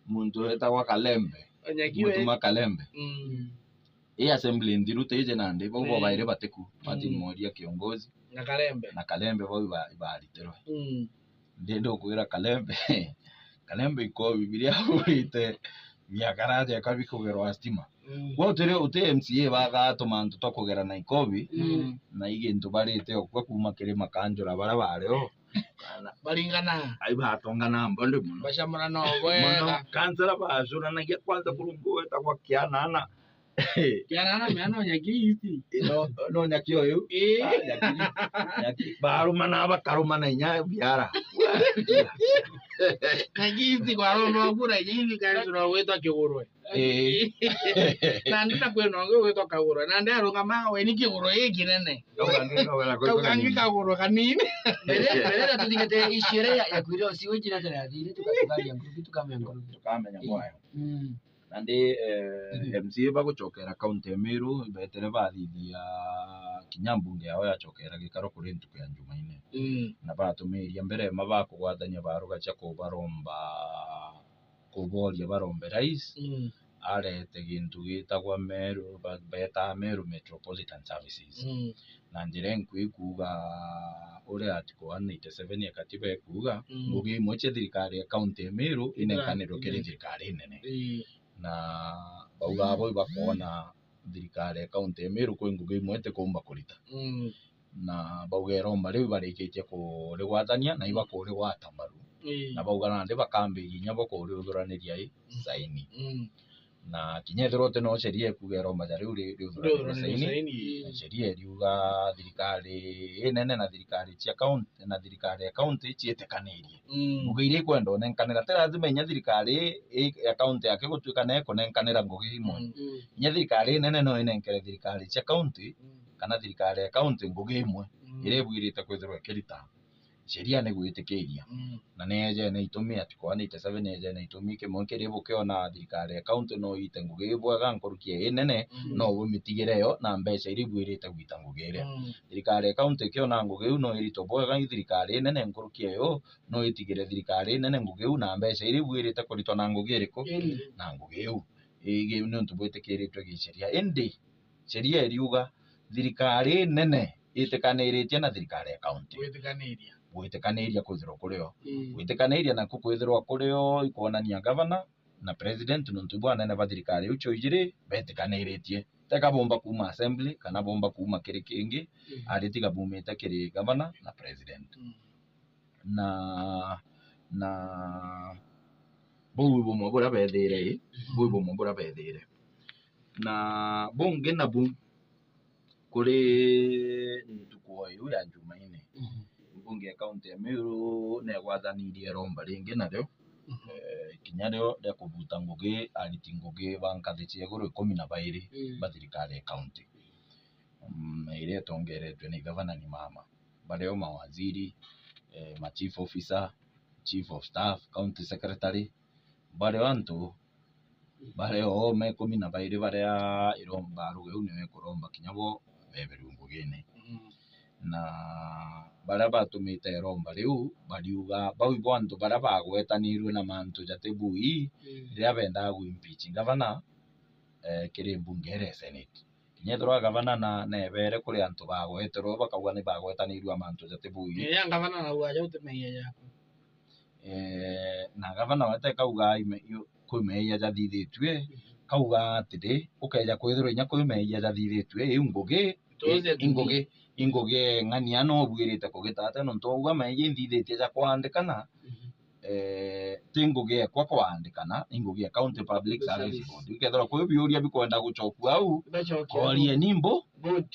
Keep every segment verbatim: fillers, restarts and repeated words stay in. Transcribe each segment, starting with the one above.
muntu wetagwa Kalembe. Onyaki we. Mutuma Kalembe. Mm. Ii assembly nthiru tiji nandi, bau bo bairi batiku. Martin Mworia kiongozi. Na Kalembe. Na Kalembe bau iba-, ibaritirwe. Mm. Ndi ndukwira Kalembe, Kalembe ikobi biria ahurite biakara jeka bikugerwa stima. Mm. Gwe utiri, uti M C A bathaa tumantu twa kugera na ikobi, mm, na igintu barite okwa kuma kiri makanjura baria bari o. Baringana. Ai batongana mbondi muno. Bacamurana o bwega. Muno. Kansela bacuranagia kwanza kurungu wetagwa Kianana. Kiarara mea no nyaki iti. No, no nyaki uyu. Ii. Ah, nyaki, nyaki. Barumana, bakarumana inya biara. Nyaki iti kwaromba kura inya iti kansura gwitwa Kigurwe. Ii. Nandi na kwina ungi gwitwa Kagurwe. Nandi arungama we ni Kigurwe gikinene. Kau kangi kagurwe kanini. Mbere, mbere na tuthingate iciere ya, ya kwira ucio njira tena thire tukatukaria nguruki tukamenya nguruki. Tukamenya mwayo. Mm. Nandi, eh, M C A bagucokera kaunti ya Meru, betere bathithia kinya mbunge yao yacokera gikaro kuri ntuku ya Njumaine. Mm. Na batumiria mbere ma bakugwatania baruga cia kubaromba, kuboria barombe rais, mm, arete gintu gitagwa Meru, ba-, betaa Meru Metropolitan Services. Mm. Na njira inkui kuuga uria article one eighty seven ya katiba ikuuga, mm, ngugi imwe cia thirikari ya kaunti ya Meru inenkanirwe kiri thirikari inene. Ii. Na bauga abo ibakoona thirikari ya kaunti ya Meru kwi ngugi imwe itikumba kurita. Mm. Na bauga iromba riu ibarikitie kurigwatania na ibakurigwata mbaru. Ii. Na bauga nandi bakambiria inya bo kuriuthuraniria i, mm, saini. Mm. Na kinya ethirwa uti no sheria ikuuga iromba ja riu ri-, riuthuraniria saini. Riuthuraniria saini. Sheria iriuga thirikari inene na thirikari cia kaunti na thirikari ya kaunti ciitikanirie. Mm. Ngugi iria ikwenda unenkanira, ti lazima inya thirikari i-, ya kaunti yake gutuika na ikunenkanira ngugi imwe. Mm. Mm. Inya thirikari inene no inenkere thirikari cia kaunti, mm, kana thirikari ya kaunti ngugi imwe, mm, iria ibwirite kwithirwa ikirita. Sheria ni gwitikiria. Mm. Na ni ejene itumi, article one eighty seven ni ejene itumi, kimwe kiri bukiona thirikari ya kaunti no iite ngugi ibwega nkuruki ya inene, mm, no bumitigire yo na mbeca iria ibwirite gwita ngugi iria. Mm. Thirikari ya kaunti ikiona ngugi iu no iritwe bwega i thirikari inene nkuruki eyo, no itigire thirikari inene ngugi iu na mbeca iria ibwirite kuritwa na ngugi iriku? Iri. Na ngugi iu. Igi niuntu bwitikiritwe gi sheria. Indi sheria iriuga thirikari inene itikaniritie na thirikari ya kaunti. Gwitikaniria. Gwitikaniria kwithirwa kurio. Mm. Gwitikaniria naku kwithirwa kurio ikwonania gavana na president, nontu ibo anene ba thirikari iu cio ijiri betikaniritie. Teka bomba kuuma assembly kana bomba kuuma kiri kingi, mm, ari tiga bumite kiri gavana na president. Mm. Na, na buu bumwe buria bethire, mm, buu bumwe buria bethire. Na bungi nabu, kuri ntuku o iu ya Jumaine, mhm, mbunge ya kaunti ya Meru negwathanirie iromba ringi nario, mhm, eh, kinya rio ria kubuta ngugi ariti ngugi ba nkathi cia iguru ikumi na bairi, mm, ba thirikari ya kaunti. Mm, iria itongeretwe ni gavana ni mama. Bario mawaziri, eh, ma chief officer, chief of staff, county secretary, bario antu baria o me ikumi na bairi baria iromba ruga iu niwe kuromba kinya bo beberwe ngugine. Mm. Na baria batumite iromba riu bariuga bau ibo antu baria bagwetanirue na mantu jati bui, mm, riria bendaga gu impeach gavana, eh, kiri mbunge iria ya senate. Kinya ethirwa gavana na, na ebere kuri antu bagweterwe, bakauga ni bagwetanirue na mantu jati bui. Ii, ya gavana na uaja utimenyia jaku. Eh, na gavana wete kauga ime-, io-, kwi meeyia jathithitue, mhm, kauga atiri, ukeja kwithirwa inya kwi meeyia jathithitue, iu ngugi, i-, ingugi, ingugi eng'ania no ubwirite kugitata, nontu auga meeyia inthithitie ja kwandikana, mhm, eh, ti ngugi ekwa kwandikana, ni ngugi ya County Public Service Board. Ikethirwa kwi biuria bikwenda gucokua au, korieni mbu. Board.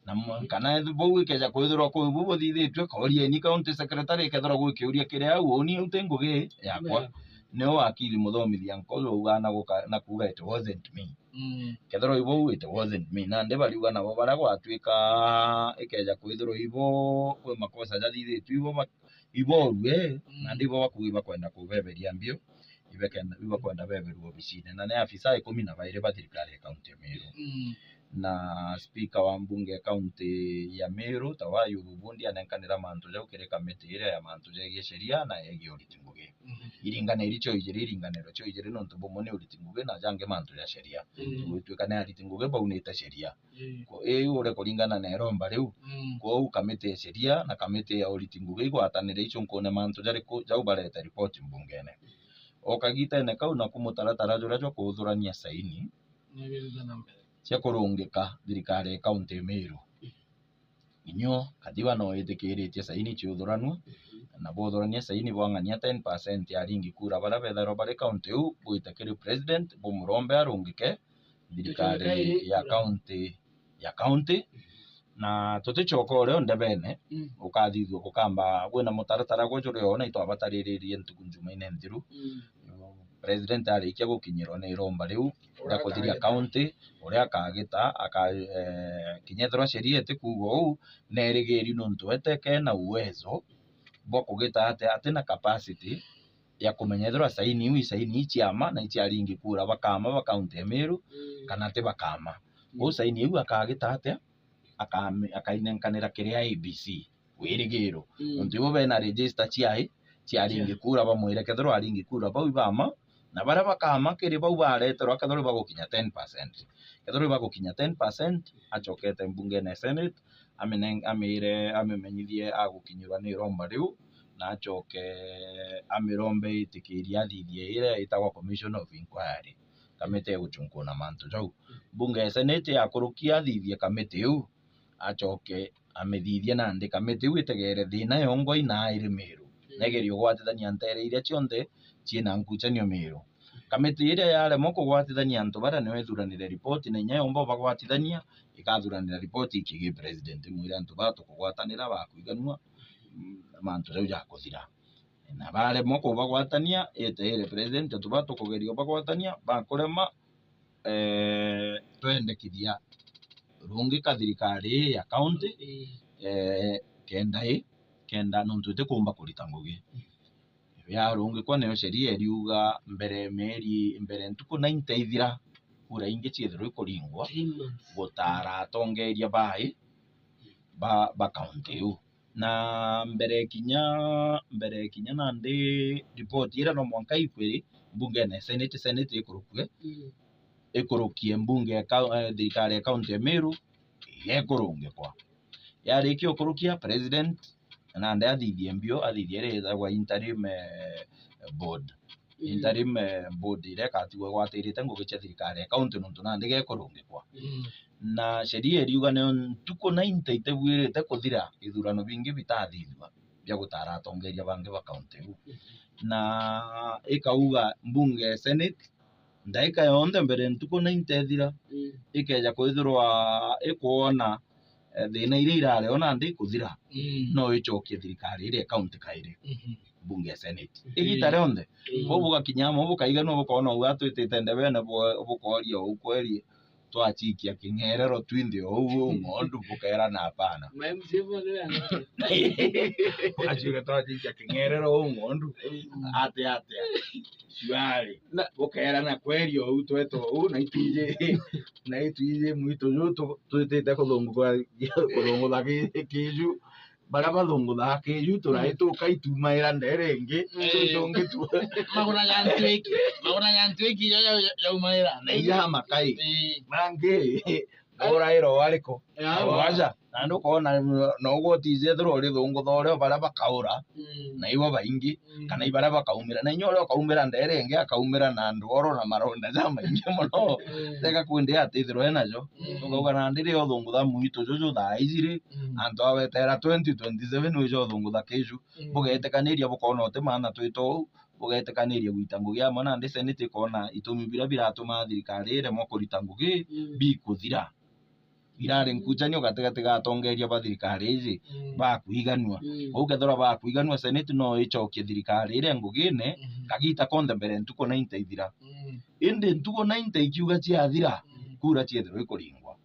Na mwa-, kana ethi-, bau ikeja kwithirwa kwi bu buthithitue, korieni county secretary, ikethirwa gwi kiuria kiri au, uni au ti ngugi yakwa. Ni wakili Muthomithia Nkolo auga na guka-, na kuuga, "It wasn't me." Mm. Kethirwa ibo, "It wasn't me." Nandi bariuga nabo baria gwatuika ikeja kwithirwa ibo kwi makosa jathithitue, ibo ba-, iborue, mm, nandi ibo bakuuga ibakwenda kubeberia mbio, ibakenda-, ibakwenda beberua obicine. Na ni afisa ikumi na bairi ba thirikari ya kaunti ya Meru. Mm. na speaker wa mbunge ya county ya Meru, ta wa Ayubu Bundi, anenkanira mantu jau kiri kamiti iria ya mantu jegie sheria na yegie uriti ngugi. Mhm. Iringana iri cio ijiri, iringaniro cio ijiri, nontu bumwe ni uriti ngugi na jangi mantu ja sheria. Mm. Gwituika ni ariti ngugi baunite sheria. Mm. Ko-, iu ure kuringana na iromba riu. Mm. Kwou kamiti ya sheria na kamiti ya uriti ngugi igwatanire icunkune mantu jariku jau barete ripoti mbungene. O kagitene kau naku mutaratara juria jwa kuuthurania saini Nigirite na mbere. Cia kurungika thirikari ya kaunti ya Meru. Inyo katiba no itikiritie saini ciuthuranua, na bwauthurania saini bwang'ania ten percent ya aringi kura baria bethairwa bari kaunti iu, bwite kiri president, bumurombe arungike thirikari ya kaunti, ya kaunti. Na tuticoka urio ndebene, Mm. ukathithua gukamba, gwina mutaratara gwe jurio na itwabatariririe ntuku Njumaine nthiru. Mm. President arikia gukinyirwa ni iromba riu ria kuthiria kaunti, uria akagita, aka-, eh, kinya ethirwa sheria itikuuga uu, nerigiri nontu eteke na uwezo bwa kugita atia, ati na capacity ya kumenya ethirwa saini iu isaini ii ciama na iciaringi kura bakama ba kaunti ya Meru, Mm. kana ti bakama. Mm. Uu saini iu akagita atia? Akami-, akainenkanira kiri I E B C. Wirigiro. Mm. Nontu ibo bena register ciai, cia aringi kura, bamwire kethirwa aringi kura bau ibama, na baria bakama kiri bau bareterwa, kethirwa ibagukinya ten percent. Kethirwa ibagukinya ten percent, acokete mbungene ya Senate, aminen-, amire, amimenyithie agukinyirwa ni iromba riu, na acoke amirombe itikirie athithie iria itagwa Commission of Inquiry, kamiti ya guchunkuna mantu jau. Mbunge ya Senate yakurukia athithie kamiti iu, acoke amithithie nandi kamiti iu itegere thina yongwa ina iri Meru, Mm. negerie kugwatithania ntere iria cionthe ciina nkuchanio Meru. Kamiti iria yaremwa kugwatithania antu baria nio ithuranire ripoti, na inya yomba ubagwatithania, ikathuranira ripoti ikigi president, imwire antu baa tukugwatanira bakwiganua, mm, mantu jau jakuthira. Na baremwa kubagwatania, iteire president, antu baa tukugeria ubagwatania, bakurema, eh, twendekithia rungi ka thirikari ii ya county, Ii. eh, kenda i, kenda nontu itikumba kurita ngugi. Yarungikwa, nayo sheria iriuga mbere mieri, mbere ntuku ninety ithira, kura ingi ciithirwe ikuringwa Three months. gutara atongeria bai ba, ba county iu. Na mbere kinya, mbere kinya nandi ripoti iria no mwanka ikwiri mbungene ya Senate, Senate ikurukue, Mm. ikurukie mbunge ya kau-, eh, thirikari ya kaunti ya Meru, yekurungikwa. Yarikia ukurukia, president nandi athithie mbio, athithie iria itagwa interim, eh, board. Mm. Interim, eh, board iria ikatigwa igwatirite ngugi cia thirikari ya kaunti, nontu nandi gekurungikwa. Mm. Na sheria iriuga nio ntuku ninety itibuirite kuthira ithurano bingi bitathithua bia gutara atongeria bangi ba kaunti iu. Mm. Na ikauga mbunge ya Senate, ndaika yonthe mbere ntuku ninety ithira, Mm. ikeja kwithirwa ikwona, eh, thina iria irari o nandi ikuthira, Mm. no icokie thirikari iria ya kaunti kairi, Mhm. mbunge ya Senate. Mhm. Igita rionthe. Mm. Kwou bugakinya amwe bukaiganua, bukona uu atwitite ndebene, bu-, bukooria uu kweri, twachikia king'erero twinthe o uu, uu ng'ondu? Bukeerana, "Hapana." Ma M C A bonthe bana. Bugachiuria, "Twachikia king'erero uu ng'ondu? Mm. Atia, atia?" Shwari. Na bukeerana, "Kweri o uu tweta o uu, na itwiji, na itwiji mwitu juu tu-, twitite kuthungu-, kuthungutha ki-, kiiju." Baria bathunguthaga kiiju, turai Mm. tuka itumaira ndere ingi, Eh. tu tungi tu. Maguna ja ntwiki, maguna ja ntwiki ja, ja, ja, jaumaira. Na ija makai. Eh. Mangi, uraira wariku? Yaani. Aja, na ndukoona no gutije thuru uri thungutha uria baria bakaura, Mm. na ibo baingi, Mm. kana ibaria bakaumira. Na inya uria ukaumira ndere ingi, akaumira na ndworo na maronda jamaingi mono. Mm. Teka kwindi atithirwe najo. Mm. Ukauga nandi ri uthungutha mwitu juju thaa iji ri, Mm. antu awetera twenty twenty-seven wija uthungutha kiiju. Mm. Bugetikaniria bukoona uti maana twita uu, bugetikaniria gwita ngugi amwe nandi Senate ikoona itumi biria biratuma thirikari iremwa kurita ngugi Mm. bikuthira. Irari nkuchanio gatigati ga atongeria ba thirikari iji Mm. bakwiganua. Mm. Kwou kethirwa bakwiganua, Senate no icokie thirikari iria ngugine Mhm. kagita konthe mbere ntuku ninety ithira. Mm. Indi ntuku ninety ikiuga ciathira, Mm. kura ciethirwa ikuringwa.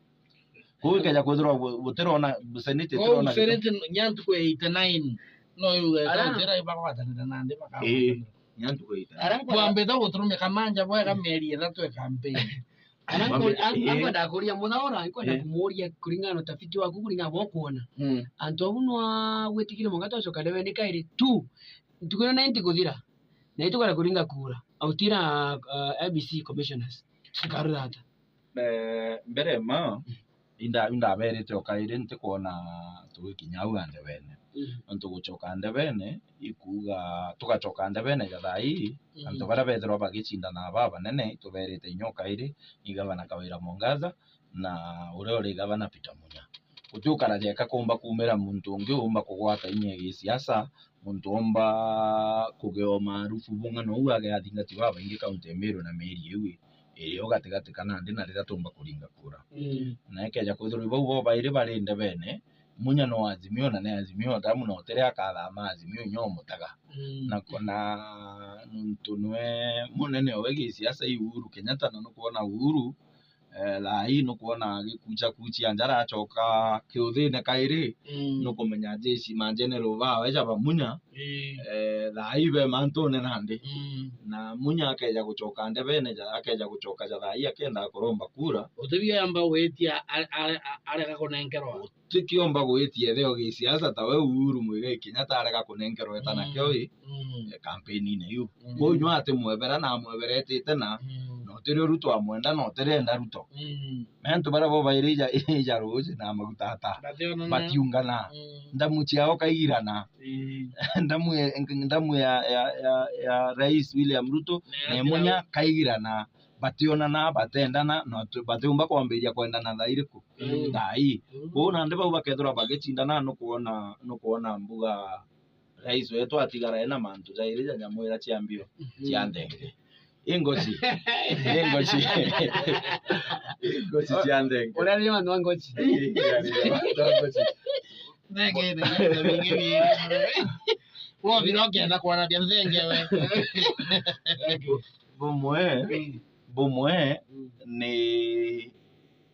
Kwou ikeja kwithirwa gu-, gutirona, Senate Kwou itirona Senate nya ntuku ya eighty-nine no yuge Ara- kaunti iria ibagwatanira nandi bakagwatanira. Ii, nya ntuku ya eighty-nine. Ara- Kwambite guturumika manja bwega mieri ithatu ya campaign. Ana Mambe-, nkwenda, an-, eh. Ankwenda kuria Muthaura, ankwenda Eh. kumuria kuringana na utafiti waku, kuringana na bokuona. Mm. Antu abu nwa gwitikire mwanka twacoka ndebene kairi tu. Ntuku ino nai ntikuthira. Na itukwenda kuringa kura. Autira, uh, I E B C commissioners. Tukarura ata? Eh, mbere ma, inda-, indaberite o kairi ntikwona tugikinya au andebene. Mm. Nontu gucoka ndebene, ikuuga tugacoka ndebene ja thaa ii, mm, antu baria bethirwa bagicindana babanene, ituberite inya o kairi, ni gavana Kawira Mwangaza, na uria uri gavana Peter Munya. Guti ukara jeka kuumba kuumira muntu ungi uumba kugwata inya ya gisiasa, muntu uumba kugea umaarufu bung'ana uu age athingati babaingi kaunti ya Meru na mieri iu iri o gatigati ka nandi na riria tuumba kuringa kura. Mm. Na ikeja kwithirwa bau bo bairi bari ndebene, Munya no Azimio na ni Azimio, tamu na utiri akathama Azimio inya umutaga. Mm. Na ko-, na nontu nwe munene owe gisiasa i Uhuru Kenyatta, na nukwona Uhuru, eh, thaa ii nukwona agikucha kuchia njara acoka kiuthine kairi, mm, nukumenya jeshi ma general bawe ja ba Munya, ii, eh, thaa ii be mantune nandi. Mm. Na Munya akeja gucoka ndebene ja, akeja gucoka ja thaa ii akenda kuromba kura. Utibio yamba gwitia are-, are-, arega kunenkerwa. Tikiomba gwitia itheo gisiasa ta we Uhuru Muigai Kenyatta arega kunenkerwa eta, mm, nakio i, mm, eh, kampeni-ini iu. Mm. Kwou inywe ati mwebera na amweberetite na, mm, na utirio Ruto amwenda na utirenda Ruto. Mm. Na antu baria bo bairi ija, ija ruuji na maguta ata. Bationana. Batiungana. Mm. Ndamu ciao kaigirana. Mm. Ndamu ya, ndamu ya, ya, ya, ya Rais William Ruto na Munya kaigirana. Bationana, batendana, na tu-, batiumba kwambiria kwendana thaa iriku? Mm. Thaa ii. Mm. Kwou nandi bau bakethirwa bagicindana, nukwona, nukwona mbuga rais wetu atigara ena mantu jairi ja nyamwira cia mbio, mhm, cia nthenge. Ingoci. Ingoci. Ingoci cia nthenge. Uria ni mantu ma ngoci. Ii, uria ni mantu ma ngoci. Nthenge, nthenge, nthenge, nthenge. Wobira ukienda kwarania nthenge we. Bumwe, mm, bumwe, mm, ni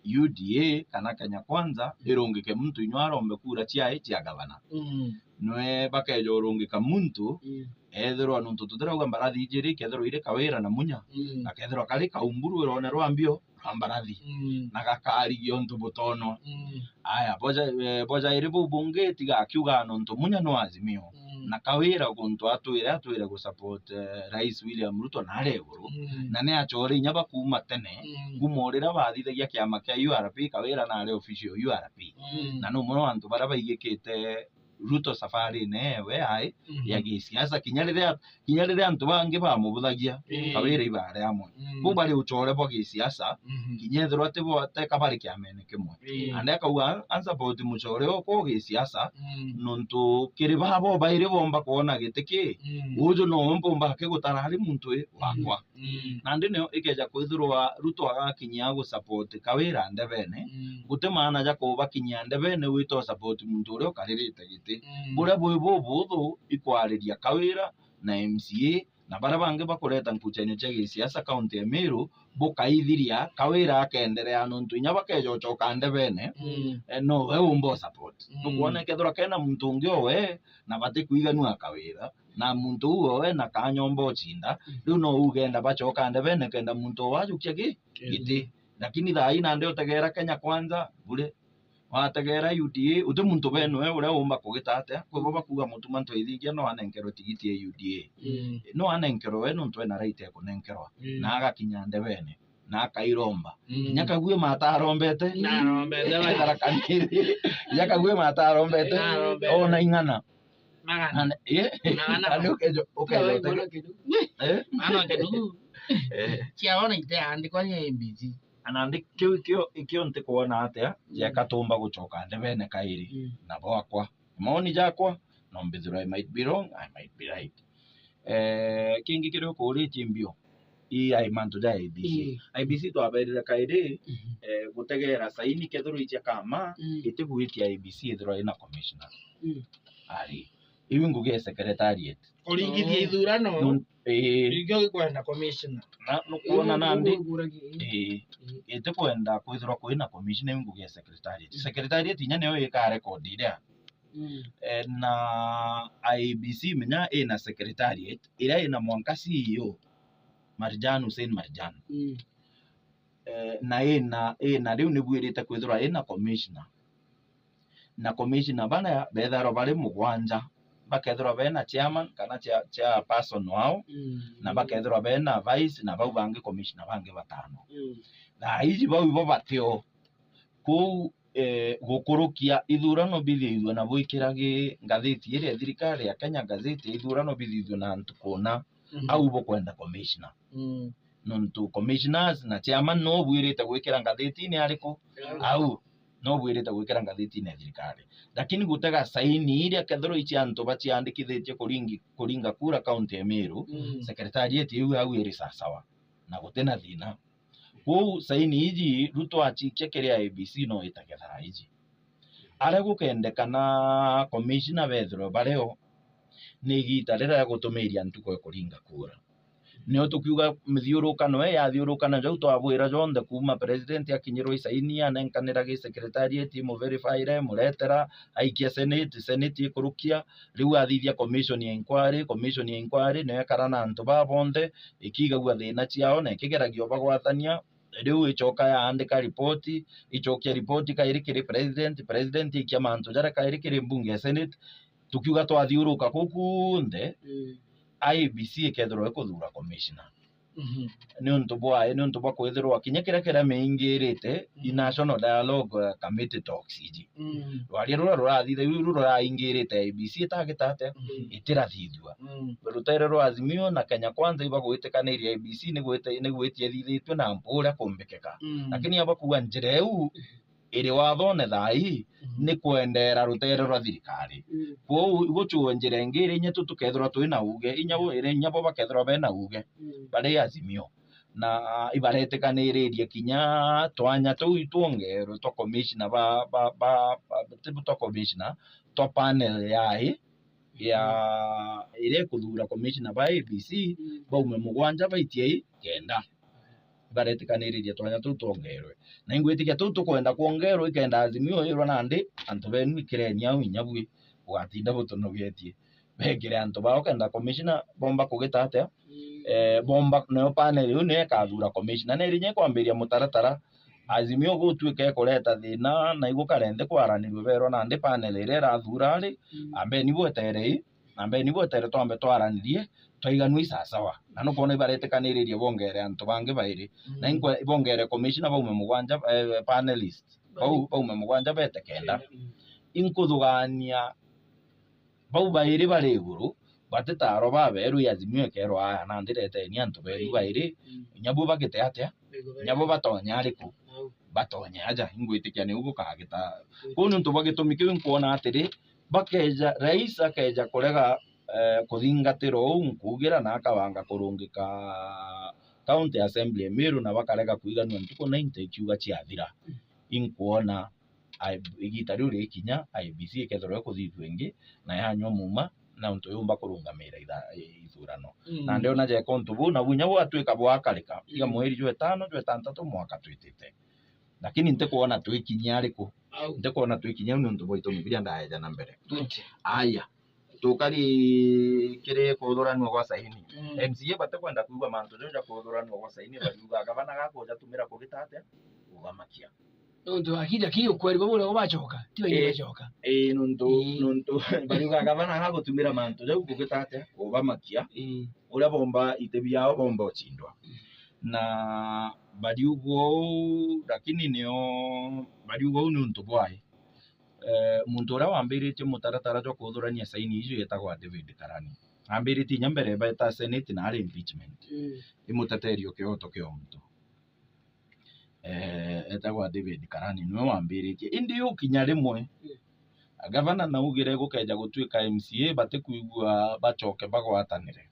U D A kana Kenya Kwanza, mm, irungike muntu inywa arombe kura ciae cia gavana. Mm. Nwe bakeja urungika muntu, mm, ethirwa nontu tutirauga mbarathi ijiri, kethirwa iri Kawira na Munya, mm, na kethirwa kari kaumburu irone rwa mbio, rwa mbarathi, mm, na gakarigia untu butonwa. Mm. Aya, boja, eh, boja iri buu bungi tiga akiuga nontu Munya no Azimio. Mm. Na Kawira guntu atwire, atwire gu support, eh, Rais William Ruto na ari iguru. Mm. Na ni achore inya bakuuma tene, mm, kuma riria bathithagia kiama kia U R P, Kawira na ari official U R P. Mm. Na ni umwe wa antu baria baigikite Ruto safarine ewe ai, mhm, ya gisiasa, kinya riria, kinya riria antu bangi bamubuthagia, mm, Kawira ibari amwe. Mm. Bo bari uchore bwa gisiasa, mhm, kinya ethirwa ti bo, teka bari kiamene kimwe. Mm. Andi akauga, "An-, ansupport muchore okwa gisiasa, mm, nontu kiri babo bairi bomba kwona giti ki, mm, uju no mpumba akigutara ari muntu wi wakwa." Mm. Mm. Nandi nio ikeja kwithirwa Ruto agakinyia gu support Kawira ndebene, mm, guti maana ja kubakinyia ndebene wita u support muntu uria ukaririte giti. Mm. Buria bwi bubuthu ikwariria Kawira na M C A na baria bangi bakureta nkuchanio cia gisiasa kaunti ya Meru, bukaithiria Kawira akenderea nontu inya bakeja uchoka ndebene, mm, eh, no we umba u support. Mm. Nukwona kethirwa kena muntu ungi o we na batikwiganua Kawira, na muntu uu owe na kanyomba ucinda, mm, riu no ugenda bachoka ndebene kenda muntu o wajukia ki-, mm, giti. Lakini thaa ii nandi utegera Kenya Kwanza, bure. Wategera U D A, uti muntu benu we uria umba kugita atia. Kwi bo bakuga Mutuma Ntoithingia no anenkerwe tigiti ya U D A. Mm. No anenkerwe we nontu ena right ya kunenkerwa. Mm. Na agakinya ndebene. Na akairomba. Mm. Inya Kagwe mata arombete. Na arombete, we. Tharaka Nithi. Inya Kagwe mata arombete. Na arombete. Ona ing'ana. Magana. Na ne-, eh? Magana. Na ni ukejo-, ukejo-, magana kidu. Eh? Magana kidu. Eh. Ciaona ite andikwa ni A B C. Na ndi kiu ikio, ikio ntikwona atia, mm, jeka tumba gucoka ndebene kairi. Mm. Na bwakwa. Maoni jakwa, no mbithirwa I might be wrong, I might be right. Eh, kingi kiria ukuritie mbio, ii ai mantu ja I E B C. Ii. I E B C twaberire kairi, mhm, eh, gutegera saini kethirwa icia kama, mm, itigwitia I E B C ithirwa ina commissioner. Mm. Ari. Iu ngugi ya secretariat. Kuringithia, oh, ithurano. Nun-, ii. Ikio gikwenda commissioner. Na nukwona nandi, ii, itikwenda kwithirwa kwina commissioner iu ngugi ya secretariat. Mm. Secretariat inya niyo ika record iria. Mm. Eh, na I E B C menya ina secretariat iria ina mwanka C E O, Marjan Hussein Marjan. Mm. eh, na ina, ina riu ni bwirite kwithirwa ina commissioner. Na commissioner baria bethairwa bari mugwanja, bakethirwa bena chairman kana chair-, chairperson wao, Mm. na bakethirwa bena vice, na bau bangi commissioner bangi batano. Mm. Thaa iji bau ibo batio. Kwou, eh, gukurukia ithurano bithithue na bwikiragi ngathiti iria ya thirikari ya Kenya, ngathiti ya ithurano bithithue na antu kuna Mhm. au bukwenda commissioner. Mm. Nontu commissioners na chairman no bwirite gwikira ngathitine ariku? Yeah. Au no bwirite gwikira ngathitine ya thirikari. Lakini gutega saini iria kethirwa ici antu baciandikithitie kuringi-, kuringa kura kaunti ya Meru, Mm. secretariat iu au iri sasawa na gutina thina. Kwou saini iji Ruto acikia kiri I E B C no itage thaa iji. Aria gukendekana commissioner bethirwe bario, ni igita riria ria gutumiria ntuku ya kuringa kura. Nio tukiuga mithiurukano ii yathiurukana jau twabwira jonthe kuuma president akinyirwa isaini anenkanira gi secretariat imuverifyre imuretera aikia senate, senate ikurukia, riu athithia commission ya inquiry, commission ya inquiry nio ekara na antu baa bonthe, ikiigagua thina ciao na ikigeragia ubagwatania, riu icoka yaandika ripoti, icokia ripoti kairi kiri president, president ikia mantu jaria kairi kiri mbunge ya senate, tukiuga twathiuruka kuu kunthe, Mm. I E B C ikethirwa ikuthura commissioner. Mhm. Niuntu bwa, niuntu bwa kwithirwa kinya kiria kiria miingirite i Mm. National Dialogue, eh, Committee Talks iji. Mm. Rwaria ruria rurathitha, iu ruraingirite I E B C itagita atia? Mm. Itirathithua. Mm. Rutere rwa Azimio na Kenya Kwanza ibagwitikaniria I E B C ni gwite-, ni gwitia ithithitue na mpu uria kumbikika. Mm. Lakini abakuuga njira iu iri wathone thaa ii Mhm. ni kwendeera rutere rwa thirikari. Mm. Kwou igucua njira ingi iri inya tu tukethirwa twi na uuge, inya bo, iri inya bo bakethirwa bena uuge, Mm. bari Azimio. Na ibaretikaniiririe kinya twanya tuu itwongerwe twa commissioner ba, ba, ba, ba, ti twa commissioner, twa panel ya i, ya iria ikuthura commissioner ba I E B C, Mm. baume mugwanja baitie i kenda. Ibaretikaniiririe twanya tuu twongerwe. Na ingwitikia tuu tukwenda kwongerwa ikenda Azimio irwa nandi antu benu ikireni au inya bui bugatinda butunogetie. Bekire antu bao kenda commissioner bomba kugita atia? Mm. Eh, bomba, nayo panel iu niyo ikathura commissioner. Na irinya ikwambiria mutaratara, Azimio gutuika ikureta thina, na igukarente kwaranirua berwa nandi panel iria irathura ari, Mm. ambeni bwetere i, ambeni bwetere twambe twaranirie, twaiganua i sasawa. Na nukwona ibaretikaniiririe bongere antu bangi bairi. Na Mm. inkwe-, bongere commissioner baume mugwanja, eh, panelist. Bau, baume mugwanja bete kenda. Mm. Inkuthugania bau bairi bari iguru, batitaarwa babeeru ya Azimio ikerwa, "Aya, nandi reteni antu beenu Bairi. bairi, Mm. inya bo bagite atia? Bego Inya bo bairi. batonye ariku?" Au. Batonye aja, ingwitikia niu bukagita. Mm. Kwou niuntu bwa gitumi kiu inkwona atiri, bakeja, rais akeja kurega, eh, kuthingatira uu nkuugira na akabanga kurungika County Assembly ya Meru na bakarega kwiganua ntuku ninety ikiuga ciathira. Mm. Inkwona I-, igita riu rikinya, I E B C ikethirwa ikuthithua ingi na yanyua muuma, na untu yumba kurungamira itha-, i-, ithurano. Mm. Na ndiona jeka untu buu, na bunya bwatwika bwakarika, tiga Mm. mweri jwa itano, jwa itantatu mwaka twitite. Lakini ntikwona twikinyia ariku. Au. Ntikwona twikinyia au niuntu bwa itumi biria ndaeja na mbere. Good. Aya. Tukari kiri kuthuranua gwa saini. Mm. M C A batikwenda kwigua mantu jau ja kuthuranua gwa saini, bariuga gavana gakujatumira kugita atia? Kugamakia. Nontu akiri, akiri ukweri bau uria bacoka, ti baingi Ii, bacoka. Ii, nontu, Ii. nontu bariuga gavana gagutumira mantu jau kugita atia? Kugamakia. Ii. Uria bomba iti biao bomba ucindwa. Mm. Na bariuga uu, lakini nio bariuga uu niuntu bwai. Eh, muntu uria wambiritie mutaratara jwa kuthurania saini iju etagwa David Karani. Ambiritie inya mbere beta Senate na ari impeachment. Mm. Imuteteria kioto kia untu. Eh, etagwa David Karani, niwe wambiritie. Indi yukinya rimwe, Mm. gavana naugire gukeja gutuika M C A batikwigua bacoke bagwatanire.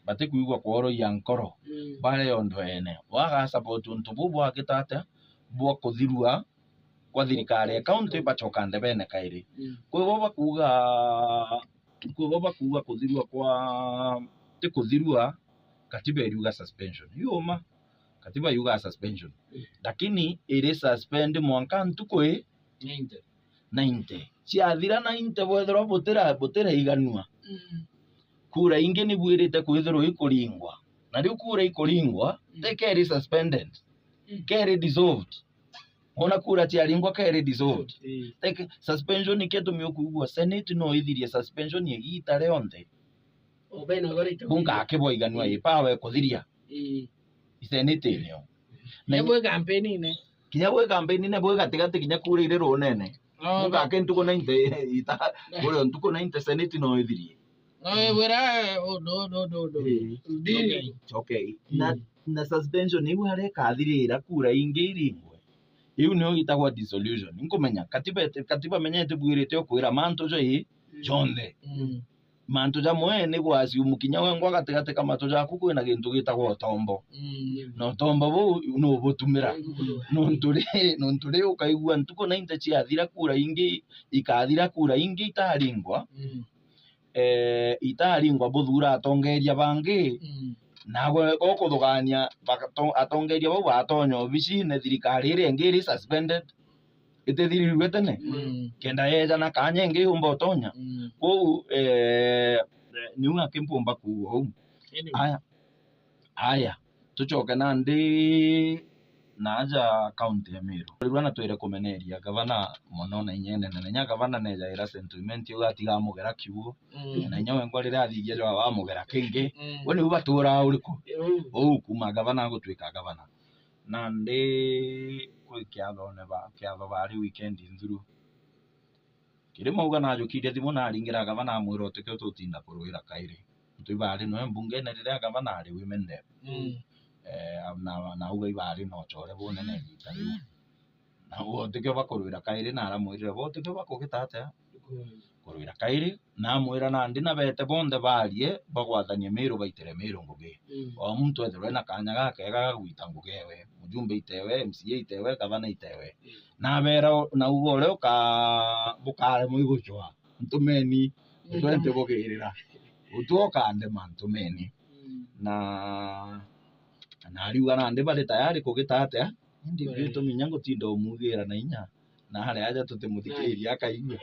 Batikwigua kworoia nkoro, Mm. bare undu ene. Waga support untu buu bwagita atia? Bwa kuthirua kwa thirikari ya county, bacoka ndebene kairi. Mm. Kwi bo bakuuga, kwi bo bakuuga kuthirua kwa, ti kuthirua, katiba iriuga suspension. Yuma, katiba yuga suspension. Mm. Lakini iri suspend mwanka ntuku i ninety. Ninety. Ciathira ninety bwethirwa butira-, butiraiganua. Mm. Kura ingi ni bwirite kwithirwa ikuringwa. Na riu kura ikuringwa, Mm. tikeri suspended. Kere dissolved. Ona kura ciaringwa kere dissolved. Ii. Like, suspension ni gitumi ukuigua Senate no ithirie suspension igiita rionthe. Bunga akiboiganua i power ikuthiria. Ii. Senate nio. Na kinya bwi kampeni-ine. Kinya bwi kampeni-ine, bwi gatigati, kinya kura iri runene. No, bunga aki ntuku ninety ita, kuria ntuku ninety Senate no ithirie. No, wira, eh, undu, undu, undu, undu. Ii. Ndini. Okay. Okay. Na, mm, na suspension iu aria ikathirira kura ingi iringwe. Iu nio itagwa dissolution. Nkumenya, katiba ete-, katiba menya itibwirite ukwira mantu jo i, mm, jonthe. Mm. Mantu jamwe ni gwa assume kinya wengwa gatigati ka matu jaku kwina gintu gitagwa utombo. Mm. Na utombo buu nubutumira. Mm. Nontu ri, nontu ri ukaigua ntuku ninety ciathira kura ingi, ikathira kura ingi itaringwa. Mm. Eh, itaringwa buthuura atongeeria bangi, mm, naagwe ukuthugania bagato-, atongeeria bau baatonya obicine, thirikari iria ingi iri suspended, itithirirue tene, mm, kenda yeeja na kaanya ingi yumba utonya. Mm. Kwou, eh, niu aki mpumba kuuga uu. Anyway. Aya. Aya, tucoke nandi naaja kaunti ya Meru. Rwigua na twire kumeneria gavana mono na inya inene, na inya gavana neejaira sentiment iu atiga amugera kiugo. Mm. Na inya wengwa riria athigia jwa wamugera kingi. Mm. We niu baturaa uriku? Uu. Uu kuuma gavana agutwika gavana. Nandi kwi kiathone ba, kiatho bari weekend nthuru. Kiri mauga najukirie thimu naringira gavana amwira utikio tutinda kurwira kairi. Ntu ibari noe mbungene riria gavana ari women rep. Mm. Eh, na, na auga ibari na ucore bunene igita riu. Na utikio bakurwira kairi na aramwirire bo utikio bakugita atia? Mm. Kurwira kairi, na amwira nandi na bete bonthe barie bagwathanie Miru baitire Miru ngugi. Mm. O muntu ethirwe na kanya gakega ga gwita ngugi ewe. Mujumbe itewe, M C A itewe, gavana itewe. Mm. Nabera o-, na uga uria uka-, bukaremwa igucwa, ntumeni, utwente bugirira. Utwe ukandema, ntumeni. Mm. Na, na ariuga nandi bari tayari kugita atia? Indi gitumi inya ngutinda umugira na inya. Na ari aja tutimuthikiria akaigua.